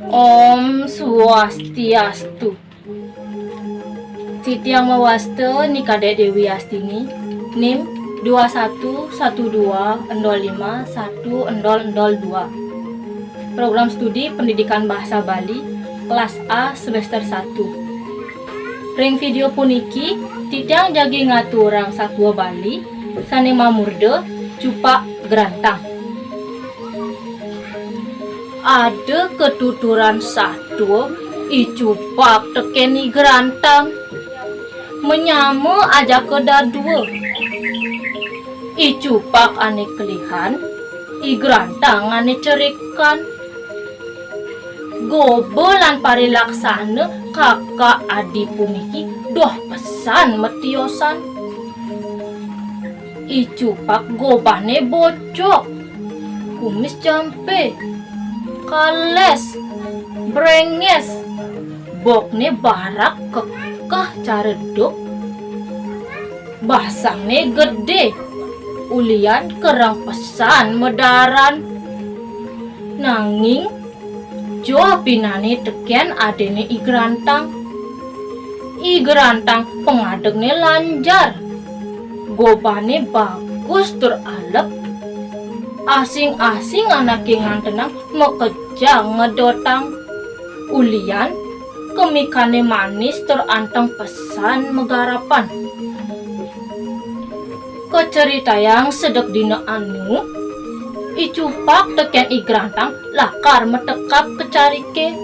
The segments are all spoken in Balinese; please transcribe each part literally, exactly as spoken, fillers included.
Om Swastiastu. Titiang mawasta Ni Kadek Dewi Astini, nim dua satu satu dua nol lima satu nol nol dua. Program studi Pendidikan Bahasa Bali, kelas A, semester satu. Ring video puniki, titiang jagi ngaturang satua Bali sane mamurda Cupak Grantang. Ada katuturan satua, I Cupak teken I Grantang. Manyama ajaka dadua. I Cupak ane kelihan, I Grantang ane cerikan. Goba lan parilaksana kakak adi puniki doh pesan matiosan. I Cupak gobane bocok, kumis jampe, kales, brenges, bokne barak kekeh careduk, basangne gede, ulian kereng pesan madaran. Nanging joh pinane teken adene I Grantang. I Grantang pangadegne lanjar, gobane bagus tur alep. Asing-asing anake ngantenang makejang ngedotang. Ulian kemikane manis tur anteng pesan magarapan. Kacaritayang sedek dina anu, I Cupak teken I Grantang lakar matekap ka carike.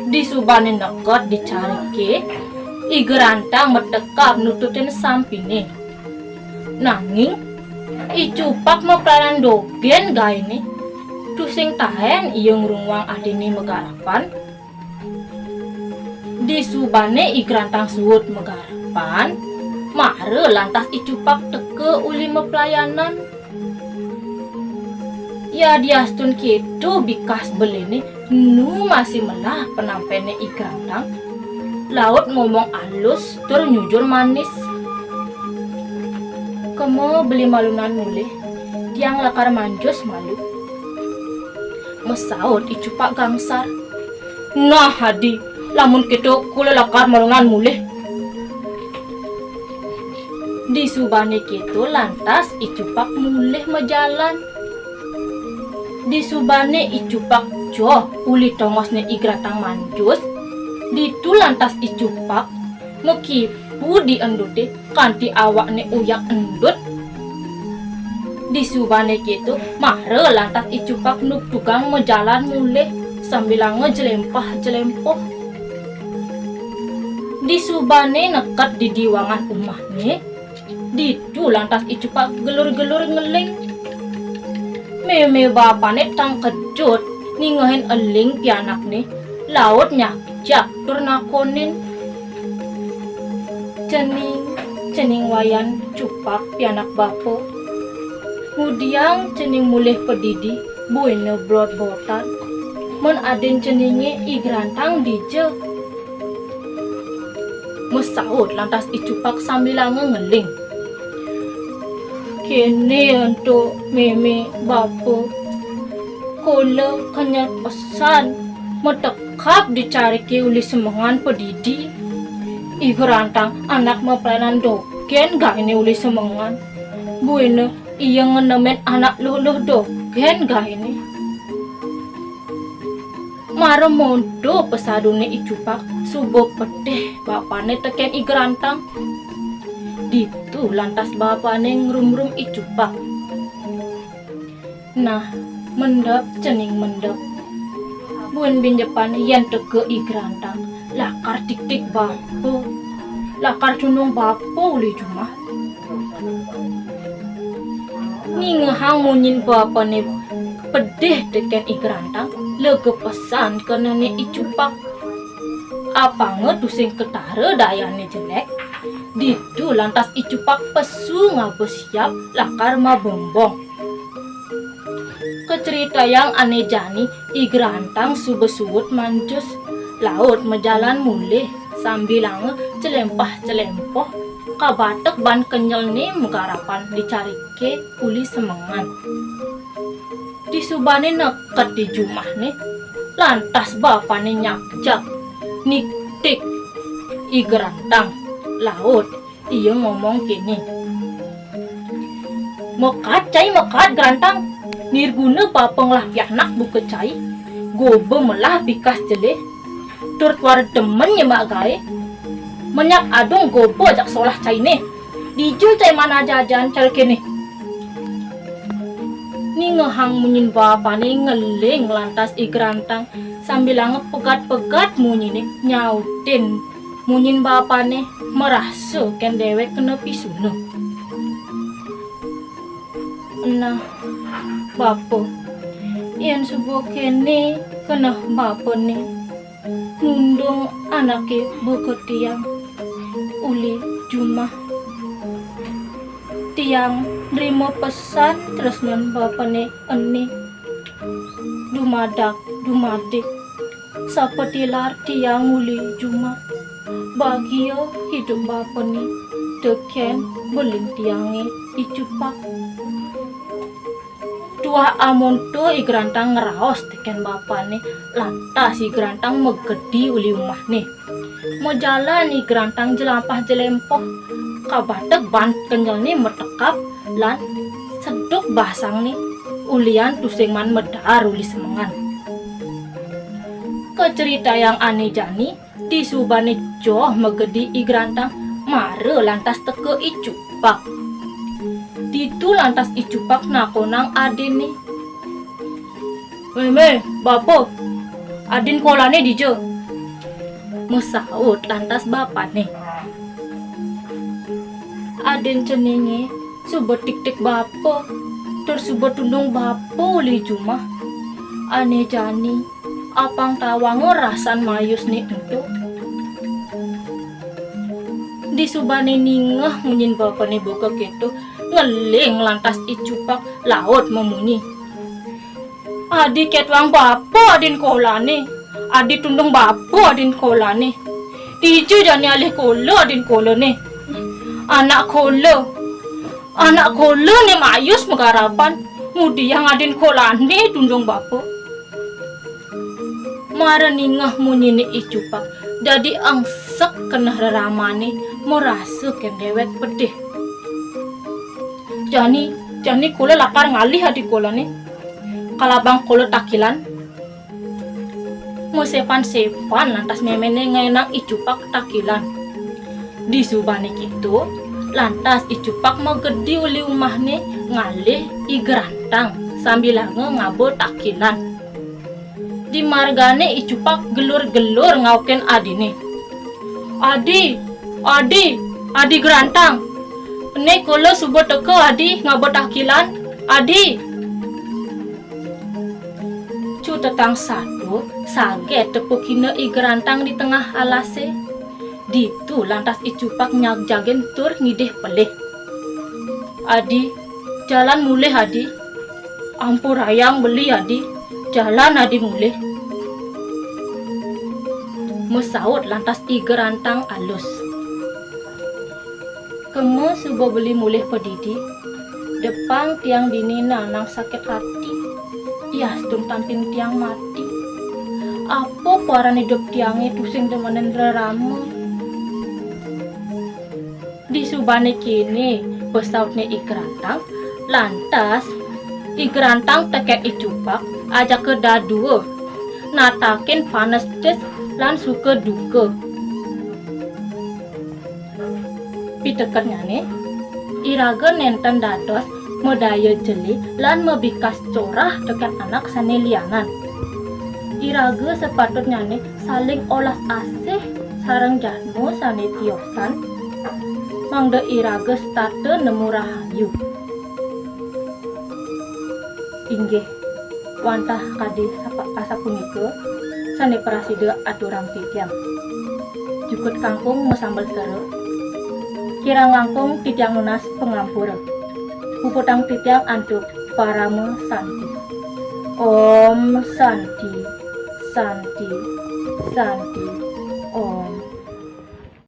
Disubane neked di carike, I Grantang matekap nututin sampine. Nanging I Cupak maplanan dogen gaene, tusing taen ia ngrunguang adine magarapan. Disubane I Grantang suud magarapan, mara lantas I Cupak teka uli maplayanan. Yadiastun keto bikas belene, nu masih melah penampene I Grantang, laut ngomong alus tur nyujur manis. "Kema beli malunan mulih, tiang lakar manjus malu," masaut I Cupak gangsar. "Nah, adi, lamun keto kula lakar malunan mulih." Disubane keto lantas I Cupak mulih majalan. Disubane I Cupak joh uli tongosne I Grantang manjus, ditu lantas I Cupak makipu di endute kanti awakne uyak endut. Disubane keto, mara lantas I Cupak nugtugang majalan mulih sambilanga jlempah-jlempoh. Disubane neked di diwangan umahne, ditu lantas I Cupak gelur-gelur ngeling. Meme bapane tangkejut ningehin eling pianakne, laut nyakjak tur nakonin, "Cening, cening Wayan Cupak pianak bapa. Ngudiang cening mulih padidi buina blot-blotan. Men adin ceninge I Grantang dija?" Masaut lantas I Cupak sambilanga ngeling, "Kene ento meme bapa, kula kenyel pesan matekap di carike uli semengan padidi. I Grantang anak maplanan dogen gaene uli semengan. Buina ia ngenemin anak luh-luh dogen gaene. Mara monto pasadune I Cupak suba pedih bapane teken I Grantang." Ditu lantas bapane ngrumrum I Cupak. "Nah, mendep cening mendep. Buin binjepan yen teka I Grantang, lakar tiktik bapa, lakar cundung bapa uli jumah." Ningehang munyin bapane pedih teken I Grantang, lega pesan kenehne I Cupak. Apanga tusing ketara dayane jelek, ditu lantas I Cupak pesu ngaba siap lakar mabombong. Kacaritayang ane jani, I Grantang suba suud manjus, laut majalan mulih sambilanga jlempah-jlempoh, kabatek ban kenyelne magarapan di carike uli semengan. Disubané neked di jumahné, lantas bapané nyagjag nigtig I Grantang. Laut ia ngomong kéné, "Makaat cai, makaat Grantang, nirguna bapa ngelah pianak buka cai, goba melah bikas jelé, tur tuara demen nyemak gaé, menyak adung goba jak solah cainé, dija cai maan aja-ajan cara kéné." Ningehang munyin bapané ngeling lantas I Grantang sambilanga pegat-pegat munyiné nyautin munyin bapané, marasa kén déwék kena pisuna. "Nah, bapa, yén suba kéné keneh bapané nundung anaké buka tiang uli jumah. Tiang nrima pesan tresnan bapané ené dumadak dumadik. Sapatilar tiang uli jumah, bagia idup bapané tekén belin tiangé I Cupak." Tuah amonto I Grantang ngraos tekén bapané, lantas I Grantang magedi uli umahné. Majalan I Grantang jelampah jelempoh, kabatek ban kenyelné matekap lan seduk basangné ulian tusing maan madaar uli semengan. Kacritayang ané jani, disubané joh magedi I Grantang, mara lantas teka I Cupak. Ditu lantas I Cupak nakonang adiné, "Mémé, bapa, adin kolané dija?" Masaut lantas bapané, "Adin ceningé suba tiktik bapa, tur suba tundung bapa uli jumah. Ané jani, apang tawanga rasan mayusné ento." Disubané ningeh munyin bapané buka kéto, ngeling lantas I Cupak laut mamunyi, "Adi kétoang bapa adin kolané, adi tundung bapa adin kolané. Dija jani alih kola adin kolané? Anak kola, anak kola né mayus magaraban, ngudiang adin kolané tundung bapa." Mara ningeh munyiné I Cupak, dadi engsek keneh reramané, marasa kén déwék pedih. "Jani, jani kola lakar ngalih adi kolané, kalabang kola takilan." Masepan-sepan lantas méméné ngaénang I Cupak takilan. Disubané kéto, lantas I Cupak magedi uli umahné ngalih I Grantang sambilanga ngaba takilan. Di margané I Cupak gelur-gelur ngaukin adiné, "Adi, adi, adi Grantang. Ené kola suba teka adi ngaba takilan, adi." Cutetang sato, saget tepukina I Grantang di tengah alasé. Ditu lantas I Cupak nyagjagin tur ngidih pelih. "Adi, jalan mulih, adi. Ampurayang beli, adi. Jalan adi mulih." Masaut lantas I Grantang alus. "Kema suba beli mulih padidi, depang tiang dini nanang sakit ati, yastun tampin tiang mati. Apa paran idup tiangé tusing demenin rerama?" Disubané kéné pasautné I Grantang, lantas I Grantang tekén I Cupak ajaka dadua natakin panes tis lan suka duka. Pitekadnyané, iraga nénten dados madaya jeli lan mabikas corah tekén anak sané lianan. Iraga sapatutnyané saling olas asih sareng jadma sané tiosan, mangda iraga setata nemu rahayu. Inggih, wantah kadi sapa-, asapunika sané prasida aturang titiang. Jukut kangkung masambel sera, kirang langkung titiang nunas pangampura. Puputang titiang antuk parama santi. Om Santi, Santi, Santi.